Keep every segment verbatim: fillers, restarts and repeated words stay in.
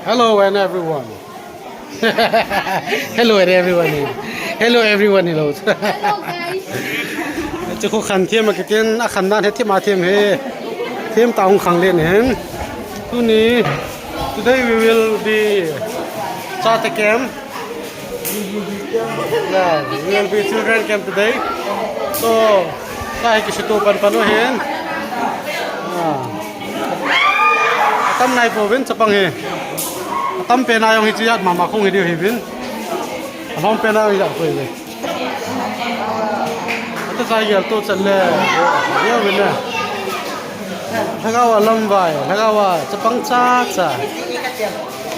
Hello and everyone. Hello and everyone. Hello everyone. Hello. Hello guys. Chu khu khan thiam a kitin a khan dan he thiam a thiam he. Thiam ta hung khang len hen. Tuni, today we will be start the camp. Yeah, we will be children camp today. So, ka hi kisutu pan pan u hin. Ah. Atam nai pouvin chapang hi. Atam pen a jong hi chu jat mama khong hi diu hi vin. Alhom pen a jong hi jat koi ve. Ata sa gel to chan le. Yo vin le. Lhagao a lamvai, lhagao a chapang cha cha.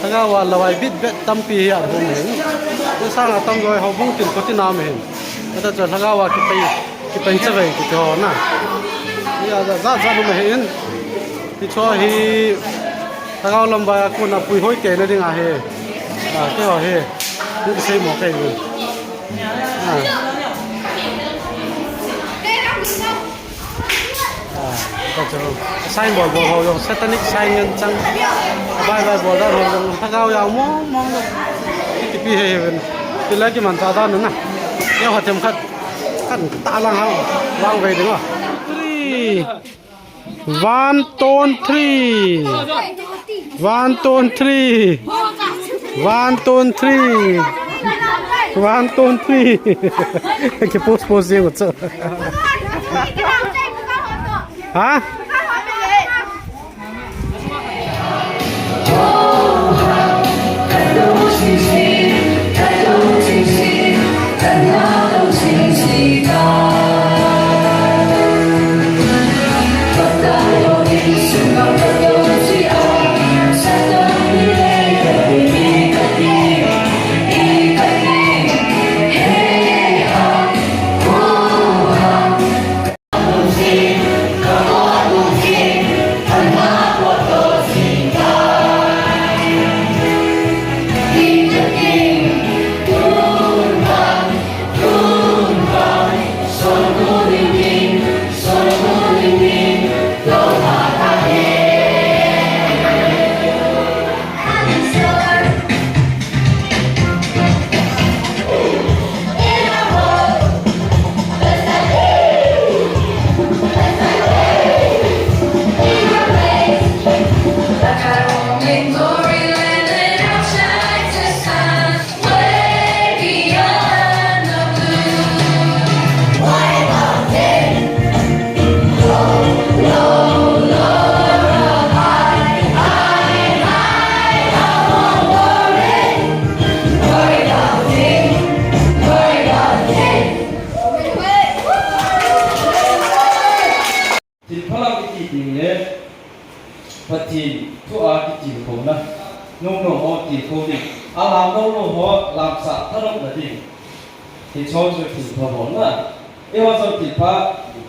Lhagao a lamvai bit bit tampi hi a hung hin. Tua sanga tam joi ho bung tin ko tin am hin. Ata cha lhagao a kipai, kipai cha vai ki to na. Ya za za za lu ma hin. Ki cho hi lhagao lamvai a ko na pui hoi te na ding a he. A ke ho he. Ni sei mo kai ni. A. Ah, ka chu. Sign bol bol ho jong, satanic sign ngen chang. Bye bye bol dan ho jong, lhagao jao mong mong lo. Kipi he he ven. Ti la kiman ta dan na. Yo ha them khat. Kan ta lang ha. Vang ve ding a. Three. One, two, three. One, two, three. One, two, three. One, two, three. Ki pose pose jeng u chu. Ha? Thilpha lam i ti ding le, Pathen thu a kitilkhouna, nung nung ho tilkhou ding, a lam lou lou ho lamsah thanopna ding. Hicho chu thilpha bolna. Eiho jong thilpha,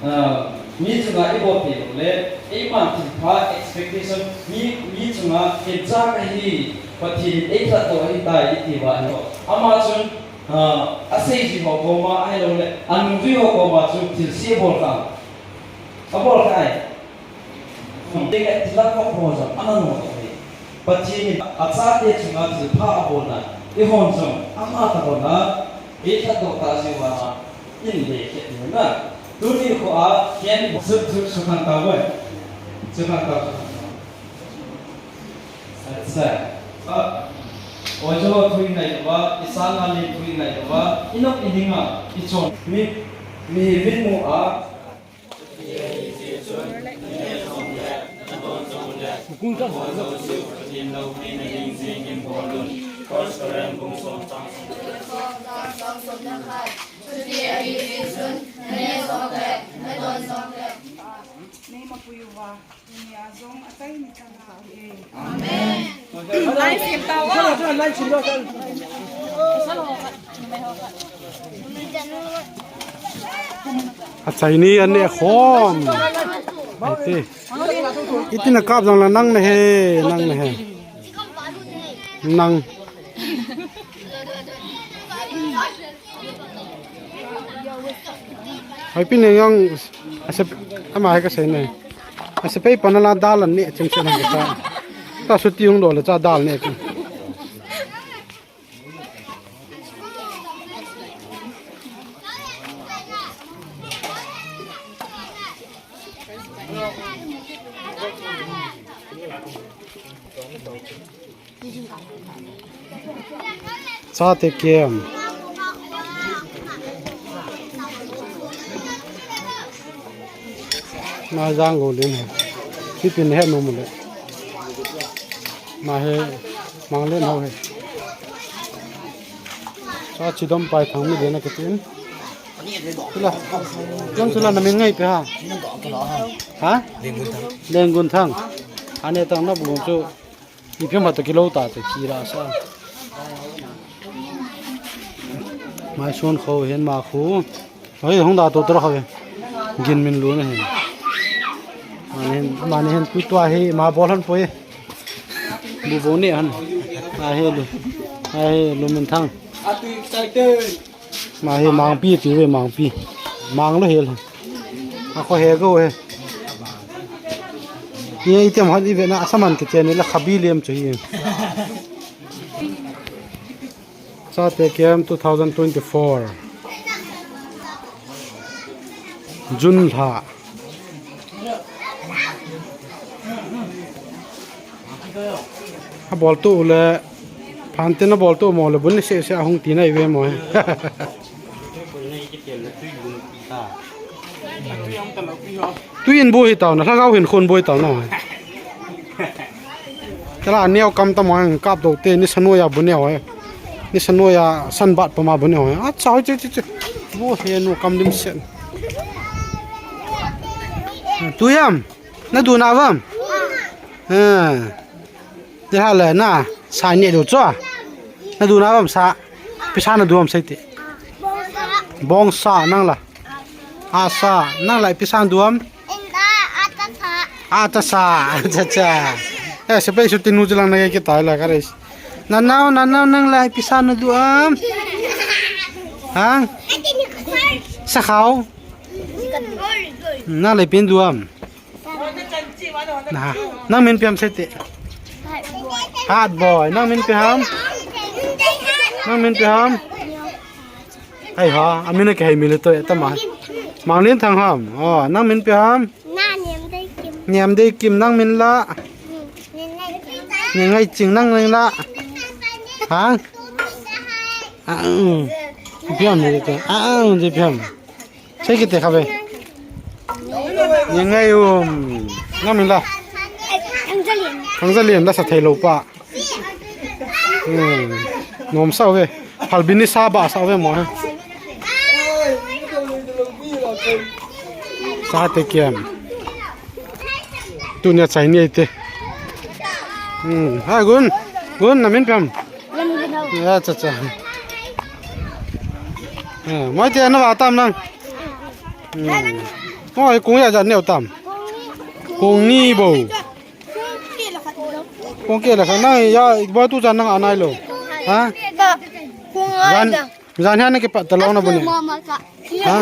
ah, mi chunga i bol thei lou le, eiman thilpha expectation, mi, mi chunga hicha kahi, Pathen in eilhatdoh ahitai i ti uva ahi. Ama chun, ah, aseijui ho koma ahilou le, anungjui ho koma chu thilse abol kha. Abol kha e. Ding e, thilha kho jong ana nom e. Pathen in achate chunga thilpha abolna, eihon jong ama tobanga eilhatdoh tah jeh uva, in le khet na. Tuni kho a, ken sut sut sukhang tao e. Sukhang tao. Acha. A, oi jo thui ngai uva, i sang a le thui ngai uva, i nok i ding a, i chon. Mi, mi min mu a, Achaini an neh khom. Aite. Iti na kap jong la nang na he, nang na he. Nang. Hoi pi ne jong, ase, ama hai kasei ne. Ase pei pana la dal an neh chim chim han ka. Ka suti hung dol le cha dal neh chim. Chate kem. Na jang go len he. Pipin he no mule. Na he mang len ho he. Sa chidom pai thang mi len na kitin. Chula. Jang chula na min ngai pe ha. Ha? Lengun thang. Ane tang na bu chu. Ipi ma to kilo ta te kira sa. Mai son kho hen ma khu. Hoi hung da to to kho ve. Gin min lu na hen. Mani hen mani hen tu tua he ma bol han poi. Bu bo ne han. A he lu. A he lu min thang. Ma he mangpi ti ve mangpi. Mang lo hel. A kho he go he. Ye item hot ive na asaman ke chen la khabi lem chu hi. Chate kem two thousand twenty-four. June lha. A bol tu le, phan tin a bol tu mo le, bun ni se se a hung ti na i ve mo he. Tui in bu hi tau na, lhagao hin khun bu hi tau na. Tela neo kam ta mo he, kap do te, ni sanu ya bu neo he. Ni sanu ya san bat pa ma bu neo he. A chau che che che. Bu he nu kam lim sen. Tu yam. Na du na vam? Ha. Ni ha le na sa ni du cho. Na du na vam sa. Pisa na du am sai te. Bong sa nang la. A sa nang la pisa du am. Ata sa. Cha cha. Eh, se pe su tinu jilang na ke tai la ka res. Na nau na nau nang la pisa na du am. Ha? Sa khau. Na le pin du am. Na, nang min pi ham sete. Hard boy, nang min pi ham? Nang min pi ham? Hai ha, amin ke hai mile to tama. Manglin thang ham. Oh, nang min pi ham? Na niam dei kim. Niam dei kim nang min la. Ni ngai ching nang min la. Ha? Ah, um. Pi ham ni to. Ah, um, pi ham. Sei kiti kha ve. Ni ngai um. Nang min la. Thangzalin la sa thei lo pa. Hmm. Nom sa ve. Phalbi ni sa ba sa ve mo he. Sa te kem. Tunia chai ni te. Hmm. Ha gun. Gun na min pem. Ya cha cha. Eh, mai te na va tam nang. Hmm. Oi, kung ya ja neo tam. Kung ni bo. Kung ke la kha nang ya, ba tu ja nang anai lo. Ha? Jan, jan ha na ke pat ta lo na bu ni. Ha?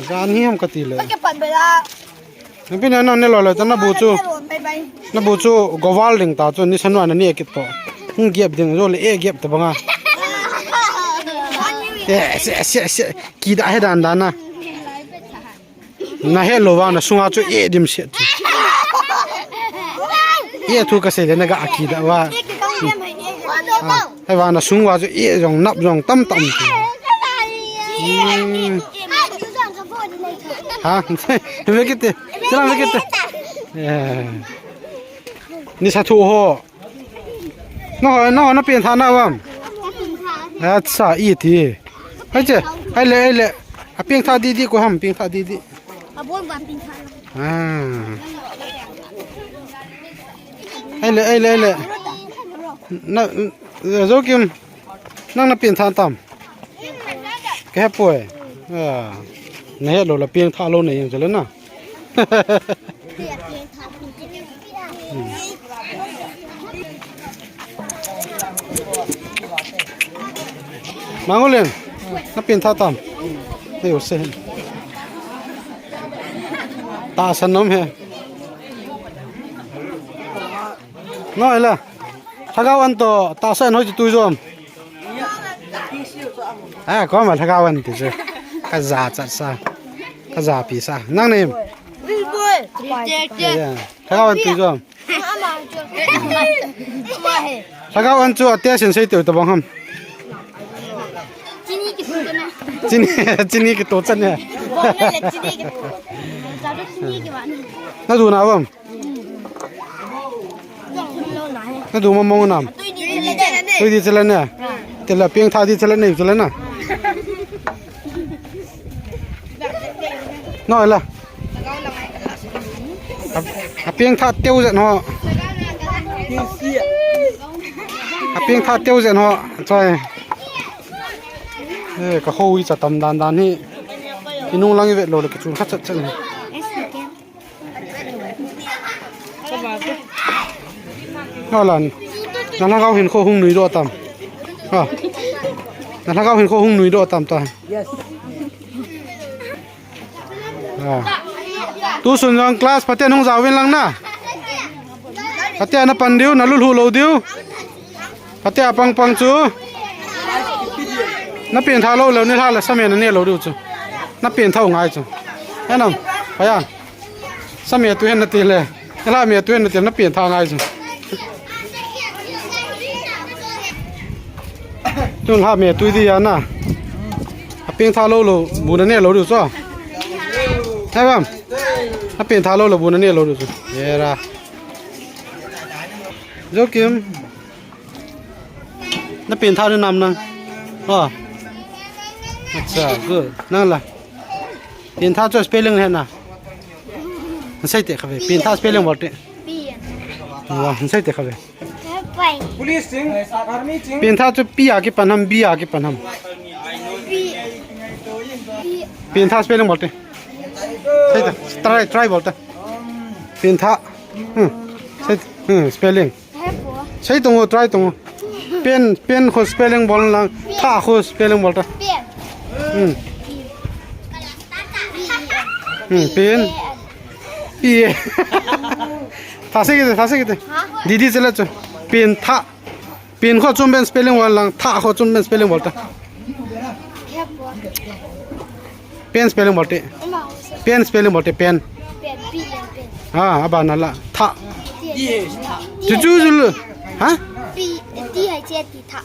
Jan hi ham ka ti le. Nang pin na ne lo le ta na bu chu. Na bu chu goval ding ta chu ni sanwa na ni kit to. Hung giap ding jo le e giap ta banga. Eh, se, se, se, ki da he dan dan na. Na he lo vang na sunga chu e dim se chu. E thu ka se le na ga ki da wa. Hai vang na sung wa chu e jong nap jong tam tam chu. Hmm. Ha? Ve kit te. Chila ve kit te. Eh. Ni sa thu ho. No ho, no ho, na peng tha na vam. Acha, i ti. Hai che, hai le, hai le. A peng tha di di ko ham, peng tha di di. Ah. Hai le, hai le, hai le. Na, Jokim. Nang na peng tha tam. Ka he poi. Ah. Na he lo la peng tha lo na jeng chale na. Mangulin, na peng tha tam. Ayo se. Ta san nom he. Noi la. Lhagao an to tahsa an hoi chu tui jom. Ha, ko ma lhagao an ti chu. Ka ja chat sa. Ka ja pi sa. Nang nem. Ya. Lhagao an tui jom. Lhagao an chu a test in sei teu tabang ham. Chini kitoh chan e. Chini, chini kitoh chan e. Bong le chini kitoh. Jadu chini kivah na. Na du na bam. Jadu mong mong nam. Tui di chala ne. Tui di chala ne. Tela pieng tha di chala ne, chala na. Noi la. A, a pieng tha teu jet ho. A pieng tha teu jet ho. Choi. Eh, ka ho i cha tam dan dan hi. I nung lang i vet lou le kichun kha chat chat ni. Holan. Na lhagao hin kho hung nui doh tam. Ha. Na lhagao hin kho hung nui doh tam ta. Yes. Ah. Tu sun jong class phaten hung jaovin lang na. Phaten na pan diu, na lulhu lou diu. Phaten a pang pang chu. Na pen tha lou lou ni lha la sa me na ne lou diu chu. Na pen tha u ngai chu. He nam. Phayan. Sa me tu hen na ti le. Ni lha me tu hen na ti na pen tha ngai chu. Tun lha me tu di ya na. A pen tha lou lou, bu na ne lou diu chu. He bam. A pen tha lou lou, bu na ne lou diu chu. Ye ra. Jokim. Na pen tha ni nam na. Oh. Acha, good. Nang la. Pen tha chu spelling he na. Sei te kha ve. Pen tha spelling bol te. Pi. Wa, sei te kha ve. Pai. Police ching, army ching. Pen tha chu P a kipan ham, B a kipan ham. Pi. Pi. Pen tha spelling bol te. Sei te, try, try bol te. Pen tha. Hmm. Sei, hmm, spelling. Sei tong o, try tong o. Pen, pen kho spelling bol lang. Tha kho spelling bol ta. Pen. Hmm. Hmm, pen. Pi. Tha sei kite, tha sei kite. Didi chala chu. Pen tha. Pen kho chom pen spelling bol lang. Tha kho chom pen spelling bol ta. Pen spelling bol te. Pen spelling bol te, pen. Pen, P E N, pen. Ah, aba na la. Tha. T H, tha. Chu chu chu lu. Ha? P, T H A T, tha.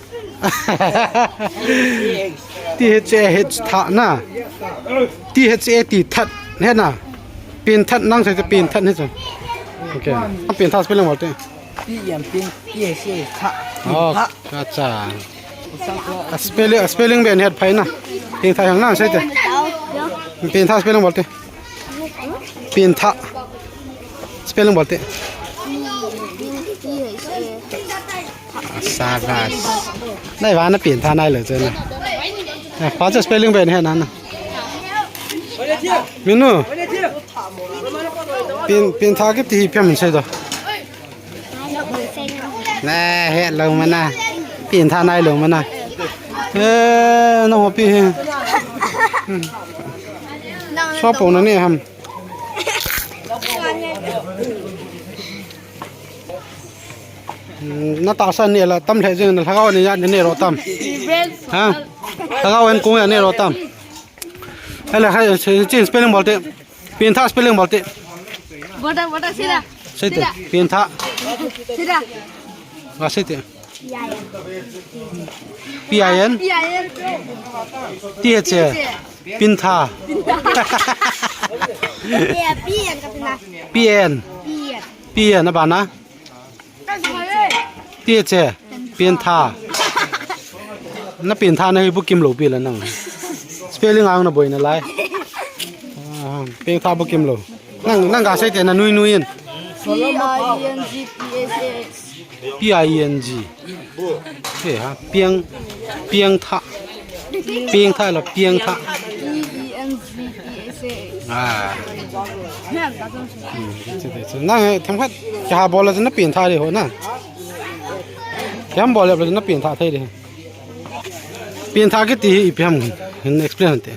T H A T, tha na. T H A T, that. He na. Pen that nang sei pen that he chu. Okay. Pen tha spelling bol te. P E N, pen, P H A, tha. Oh, tha. Acha. A spelling, a spelling ben het phai na. Pen tha hang na sei te. Pen tha spelling bol te. Pen tha. Spelling bol te. Sabas. Nai va na pen tha nai le che na. Eh, pa che spelling ben het na na. Minu. Pen, pen tha kiti hi pem sei do. Na, he lou mana. Pen tha nai lou mana. Eh, na ho pi he. So po na ne ham. Na tahsa ne la tam le jing na lhagao ne ya ne ro tam. Ha? Lhagao en kong ya ne ro tam. Hele, hai, chin spelling bol te. Pen tha spelling bol te. Bol ta, bol ta, sida. Sei te. Sida. Pen tha. Sida. Wa sei te. P I N. P I N. T H A. Pen tha. Pen tha. P N ka pen na. P N. P N. P N, aba na. T H A, pen tha. Na pen tha na hi bu kim lou pi la nang. Spelling ang na boi na lai. Ah, pen tha bu kim lou. Nang, nang ga sei te na nui nui in. P I N G P H A. P I N G. He ha, pieng, pieng tha. Pieng tha la, pieng tha. P E N G P H A. Ah. Hmm, che, che, che. Nang, eh, themkhat, kiha bol la chu na pen tha di ho na. Kiha bol la chu na pen tha thei di. Pen tha kiti hi ipi ham, hin explain te.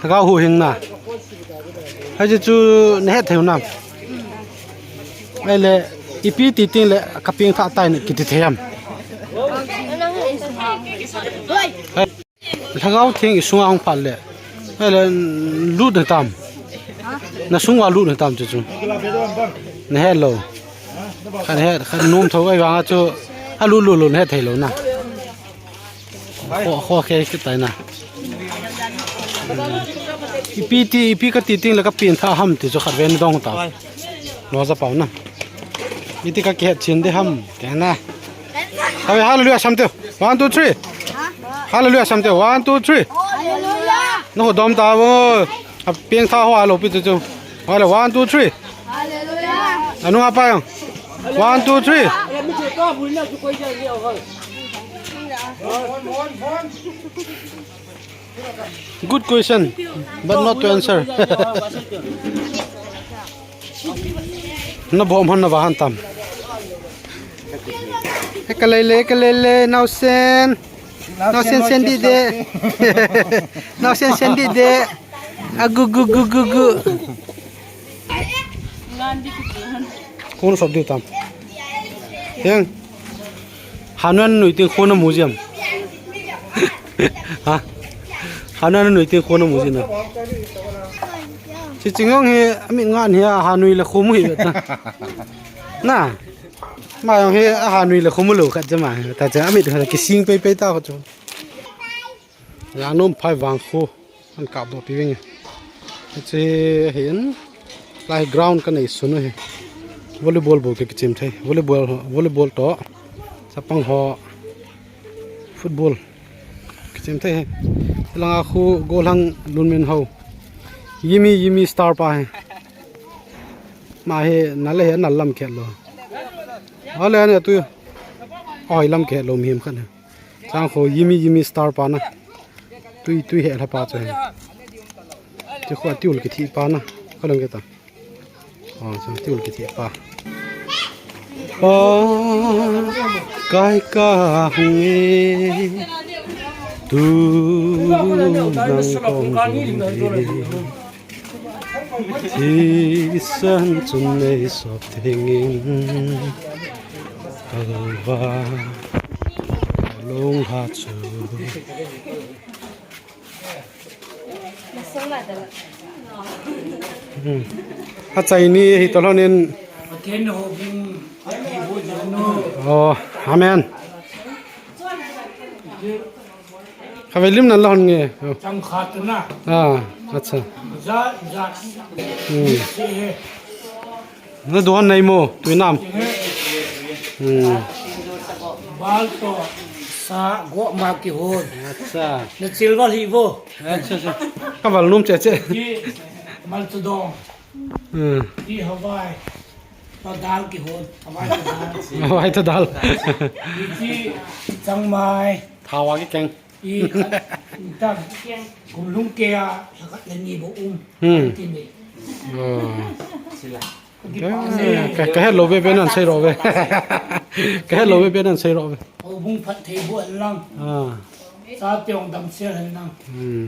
Lhagao huhhingna. Hiche chu na het thei u nam? Ahile, ipi ti teng le ka pieng tha tai na kiti thei ham? Lhagao Theng i sunga hung phat le. Ahile, lut na tam? Na sunga lut na tam chu chu. Na het lou. Khat het, khat nom tho ai vang a chu. A lu lu lu na het thei lou na. Kho, kho khe kit tai na. Ipi ti, ipi ka ti ting le ka pin tha ham ti chu khat ven dong ta. Lo za pau na. Iti ka kihet chin de ham. Te na. Ave hallelujah sam teu. One, two, three. Hallelujah sam teu. One, two, three. Hallelujah. No dom ta vo. A pin tha ho a lo pi chu chu. Hale, one, two, three. Hallelujah. Anu apa yang? One, two, three. Good question, but not to answer. Na bom han na vahan tam. Ka lele, ka lele, nausen. Nausen sen di de. Nausen sen di de. A gu gu gu gu gu. Khun sop diu tam. Heng. Hanuan nui ting khun mu jiam. Ha. Hanuan nui ting khun mu jina. Si chingong hi ami ngan hi hanui le khum hi ta. Na. Ma yong hi hanui le khum lo khat jama. Ta cha ami kising pei pei ta ko chu. Jangnom phai vang khu. An kap doh pi ving. Hiche hin lai ground ka nei sun u hi. Volleyball bol ki kichim thei. Volleyball, volleyball to. Chapang ho. Football. Kichim thei hi. Langa khu goal hang lun min ho. Yimi, Yimi star pa hi. Ma hi na le hi na lam khe lo. Ale ne tu. Oi lam khe lo mi him khan. Chang kho Yimi Yimi star pa na. Tui tui he la pa chu he. Ti kho tiul kithi pa na. Ka lang ke ta. Oh, chang tiul kithi pa. Pa kai ka hung e. Tu nang kong hung e. Thisan chun nei sop thengin kalva long ha chu. Hmm. A chai ni hi to lhonin. Oh, amen. Khavelim nan la hon nge. Oh. Chang khat na. Ah, acha. Ja, ja. Hmm. Se he. Na duhan nei mo, tuinam. Hmm. Bal to sa go ma kihon. Acha. Na chilval hi vo. Acha, acha. Kaval num che che. Ki mal to dong. Hmm. Ki Hawaii. To dal kihon. Hawaii to dal. Hawaii to dal. Ki chang mai. Thawa ki keng. I khat, ta, kum lhung kei a, lha khat le ni bou um. Hmm. Ti ni. Oh. Ka kipa se. Ka, ka het lou ve ve nan sei ro ve. Ka het lou ve ve nan sei ro ve. Houbung phatthei boh hen lang. Ah. Chate hung damsel hen lang. Hmm.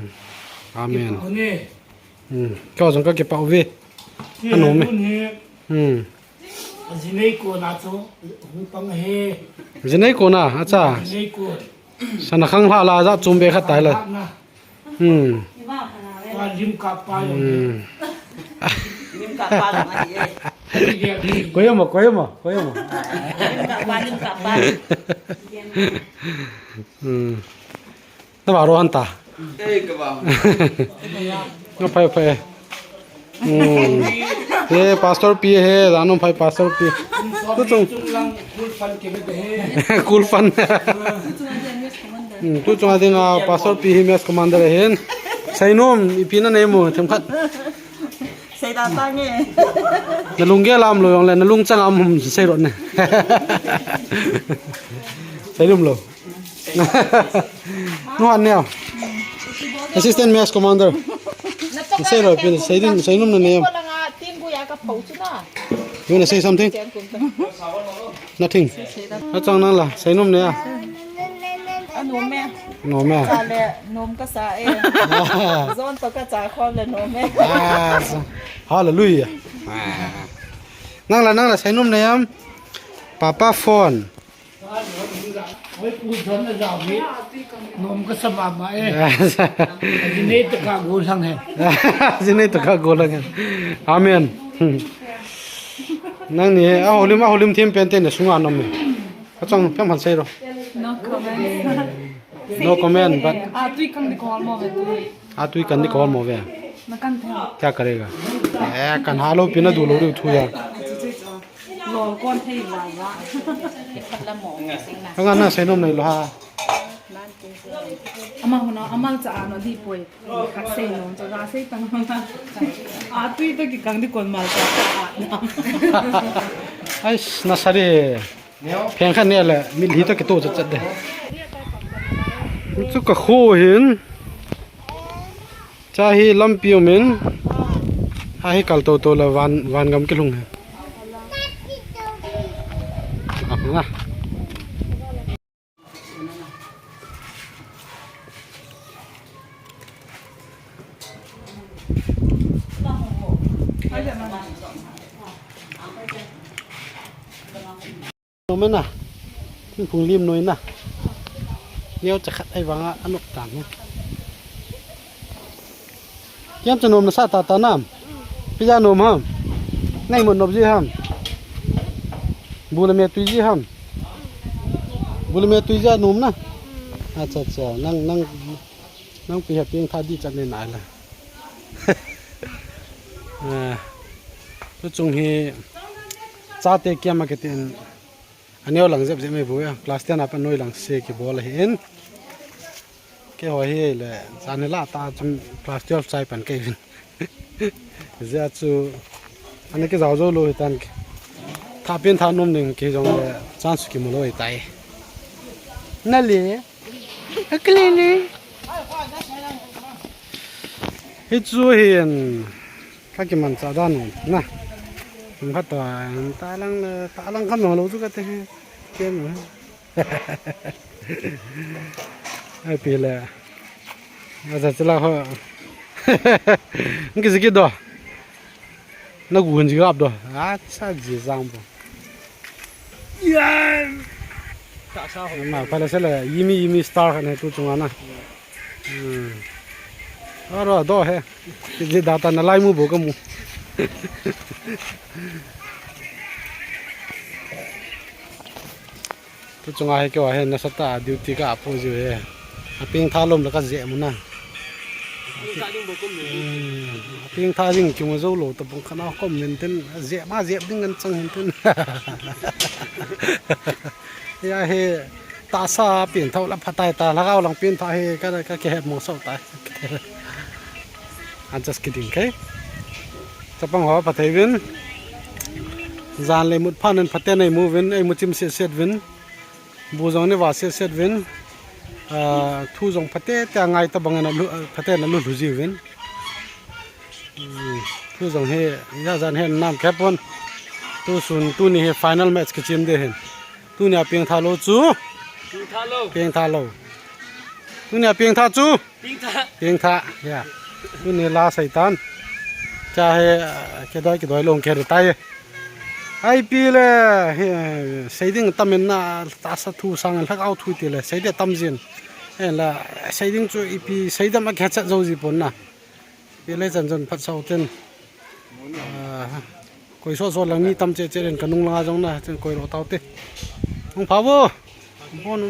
Amen. Kipa ni. Hmm. Ka jong ka kipah uve. Ti. Anom e. Tun hi. Hmm. Jinei kona chu hung pang ahi. Jinei kona, acha. Jinei kon. Sana khang hla la ja chum be khat tai la. Hla na. Hmm. Pa lim kap pa jong. Hmm. Lim kap pa jong ahi e. Koi mo, koi mo, koi mo. Lim kap pa, lim kap pa. Hmm. Na ba ro han ta. Ei, ka ba. Nga phai phai. Hmm. Ye pastor pi he, Jangnom phai pastor pi. Tu chung. Chung lang, kul fan ke be he. Kul fan. Hmm, tu chung a ding a pastor pi hi mess commander hin. Seinom, ipi na nei mo, themkhat. Sei da ta nge. Na lung gel am lou jong le, na lungchang am hum sei ro ne. Seinom lou. No, Anel. Assistant Mess Commander. Sei lou, pin, sei din, seinom na ne. You wanna say something? Nothing. Achang nang la, seinom ne a. Anom e. Nom e. Cha le, nom ka sa e. Zon to ka cha khom le nom e. Ah, hallelujah. Nang la, nang la, seinom ne am. Papa phone. Hoi pu John a jao hi nom ka sa mama e. Jinei to ka go lang he. Jinei to ka go lang he. Amen. Nangni, a holim, a holim thim pen te na sunga nom e. Ka chang pem han sei ro. No comment. No comment, but a tui kang di ko mo ve tu. A tui kang di ko mo ve. Na kan the. Kya karega? Eh, kan ha lo pi na du lo ri thu ya. Lo kon thei la la. Ka nga na sei nom nei lo ha. Ama huna, ama cha ano di poi. Ka sei nom cha ga sei tang huna. A tui to ki kang di kon mal cha. Ais, na sari. Pheng khat ne le, mit hi to kito chat chat de. Chu ka kho hin. Cha hi lampi um in. Ha hi kal to to le van, van gam kilhung he. Ah, ah. Nom na. Thingphung lim noi na. Neo cha khat ai vanga anop tan. Kiam cha nom na sa ta ta nam. Pi ja nom ham. Nai mo nop ji ham. Bu le me tui ji ham. Bu le me tui ja nom na. Acha acha. Nang nang nang pi ha pieng tha di chan ne nai la. Ah. Tu chung hi cha te kiam a ke tin. Aneo lang jep jep mai bu ya. Class ten a pa noi lang se ki bol ahi in. Keiho hi le, jan hi la ta chun class twelve chai pan kei vin. Hijeh chun, ana kijao jou lou hitan. Tha pen tha nom ding kei jong le, chance kimu lou hitai. Na le, a kile le. Hichu hin, ka kimanchah dan u, na. Hung khat toh, ta lang le, ta lang khat nom lou chu kati. Ken. Ai pi le. Acha chila ho. Ngi sigi do. Na gu hun ji gap do. Acha ji jang bo. Ya. Ta sa ho. Ma phala sela yimi yimi star khat ne tu chunga na. Hmm. Aro do he. Ji data na lai mu bo ka mu. Tu chunga hi keiho hi nasatah a duty ka apo jiu hi. A pengtha lom le ka jeh mu na. Hmm, a pengtha jing kimu jou lou tapong khat na kom nin tin, jeh ma jeh ding ngan chang hin tin. Ya hi tahsa pengtha la phatai ta, lhagao lang pengtha hi ka, ka kihet mo sau tai. I'm just kidding, okay? Chapang ho phathei vin. Jan le mut phan in phaten eimu vin, eimu chim set set vin. Bu jong ni va set set vin. Ah, thu jong phate te angai tabang in alu, phate in alu lhu ji vin. Hmm, thu jong hi, ya jan hi nam khe pon. Tu sun, tuni hi final match kichim de hin. Tuni a pengtha lou chu. Pengtha lou. Pengtha lou. Tuni a pengtha chu. Pengtha. Pengtha, ya. Tuni la seitan. Cha he, ah, kidoi, kidoi lou khe tai. Ai pi le, he, seiding tam in na, tahsa thu sang, lhagao thu ti le, seiding tam jin. He la, seiding chu ipi, seidam a khe chat jou ji pon na. Pi le chan chun phat sau tin. Ah, koi so so lang ni tam che che len ka nung langa jong na, chen koi lo tau te. Hung pha vo. Bon.